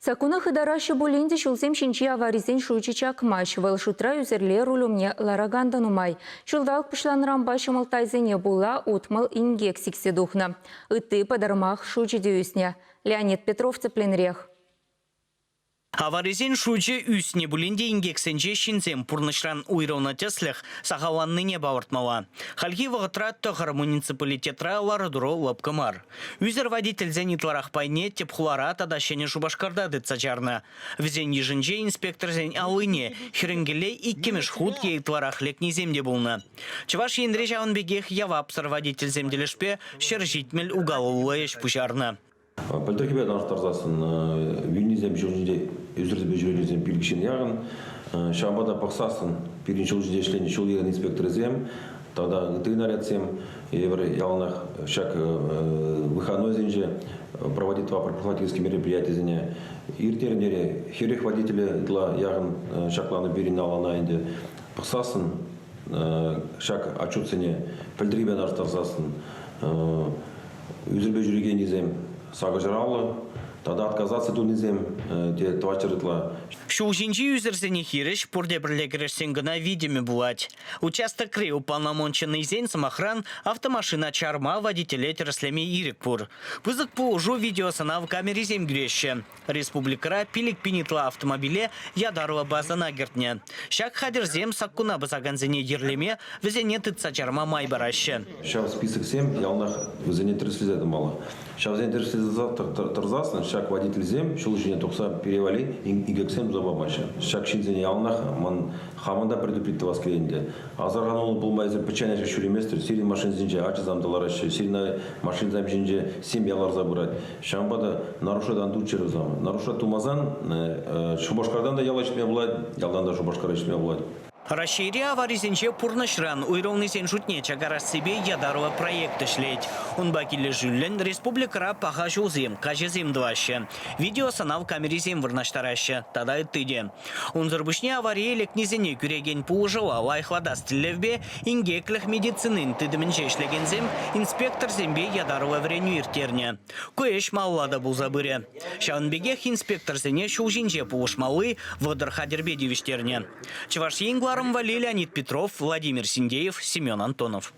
Саккуна хытараҫҫӗ пулин те ҫулсем ҫинчи аварисен шучӗ чакмасть. Вӑл шутра ӳсӗрле руль умне ларакан та нумай. Ҫулталӑк пуҫланнӑранпа ҫӑмӑлттайсене пула 60 инкек сиксе тухнӑ. Ытти пӑтӑрмах шучӗ те ӳснӗ. Леонид Петров тӗплӗнрех. Аварисен шучӗ ӳснӗ пулин те инкексенче ҫынсем пурнӑҫран уйрӑлнӑ тӗслӗх сахалланнине палӑртмалла. Хальхи вӑхӑтра тӑхӑр муниципалитетра лару-тӑру лӑпкӑ мар. Ӳсӗр водительсен ытларах пайне тӗп хулара тата Ҫӗнӗ Шупашкарта тытса чарнӑ. Вӗсен йышӗнче инспекторсен аллине хӗрӗнкӗлле иккӗмӗш хут е ытларах лекнисем те пулнӑ. Чӑваш Енре ҫавӑн пекех явапсӑр водительсем тӗлӗшпе 170 уголовлӑ ӗҫ пуҫарнӑ. Пӗлтӗрхипе танлаштарсассӑн вилнисем ҫул ҫинче ӳсӗрсемпе ҫӳрекенсем пилӗк ҫын яхӑн. Ҫавӑнпа та пӑхсассӑн пирӗн ҫул ҫинче ӗҫленӗ ҫул-йӗр инспекторӗсем тата ытти нарядсем евӗр яланах ҫак выходнойсенче проводить профилактические мероприятисене ирттернӗре хӗрех водителе ытла яхӑн ҫакланнӑ пирӗн алана ӗнтӗ. Пӑхсассӑн ҫак отчетсене пӗлтӗрхипе танлаштарсассӑн ӳсӗрпе ҫӳрекеннисем сакӑр тата отказаться тунисем те тӑватҫӗр ытла. Ҫул ҫинчи ӳсӗрсене хирӗҫ пурте пӗрле кӗрешсен кӑна витӗмӗ пулать. Участокри уполномоченнӑйсен, сӑмахран, автомашина чарма водителе тӗрӗслеме ирӗк пур. Пысӑк пулӑшу видеосӑнав камерисем кӳреҫҫӗ. Республикӑра 5000 ытла автомобиле ятарлӑ базӑна кӗртнӗ. Ҫак хатӗрсем саккуна пӑсакансене йӗрлеме, вӗсене тытса чарма май параҫҫӗ. Ҫав списоксем яланах вӗсене тӗрӗслесе тӑмалла. Ҫавсене тӗрӗслесе тӑрсассӑн ҫак водительсем ҫул ҫине тухса пире валли инкексем туса памаҫҫӗ. Ҫак ҫынсене яланах ман хамӑн та предупредить тӑвас килет ӗнтӗ. Асӑрхануллӑ пулма эсир пӗччен ача ҫӳреместӗр, сирӗн машинӑсенче ачасем та лараҫҫӗ, сирӗн машинӑсем ҫинче семья ларса пырать. Ҫавӑнпа та нарушать ан туччӑр вӗсем. Нарушать тумасан Шупашкартан та яла ҫитме пулать, ялтан та Шупашкара ҫитме пулать. Раҫҫейре аварисенче пурнӑҫран уйрӑлнисен шутне чакарассипе ятарлӑ проект ӗҫлет. Унпа килӗшӳллӗн республикӑра паха ҫулсем, каҫӑсем тӑваҫҫӗ, видеосӑнав камерисем вырнаҫтараҫҫӗ тата ытти те. Унсӑр пуҫне аварие лекнисене кӳрекен пулӑшӑва лайӑхлатас тӗллевпе инкеклӗх медицинин тытӑмӗнче ӗҫлекенсем инспекторсемпе ятарлӑ вӗренӳ ирттернӗ. Ку ӗҫ малалла та пулса пырӗ. Ҫавӑн пекех инспекторсене ҫул ҫинче пулӑшмалли 30 хатӗрпе тивӗҫтернӗ. Чӑваш Ен кӑларӑм валли Леонид Петров, Владимир Синдеев, Семен Антонов.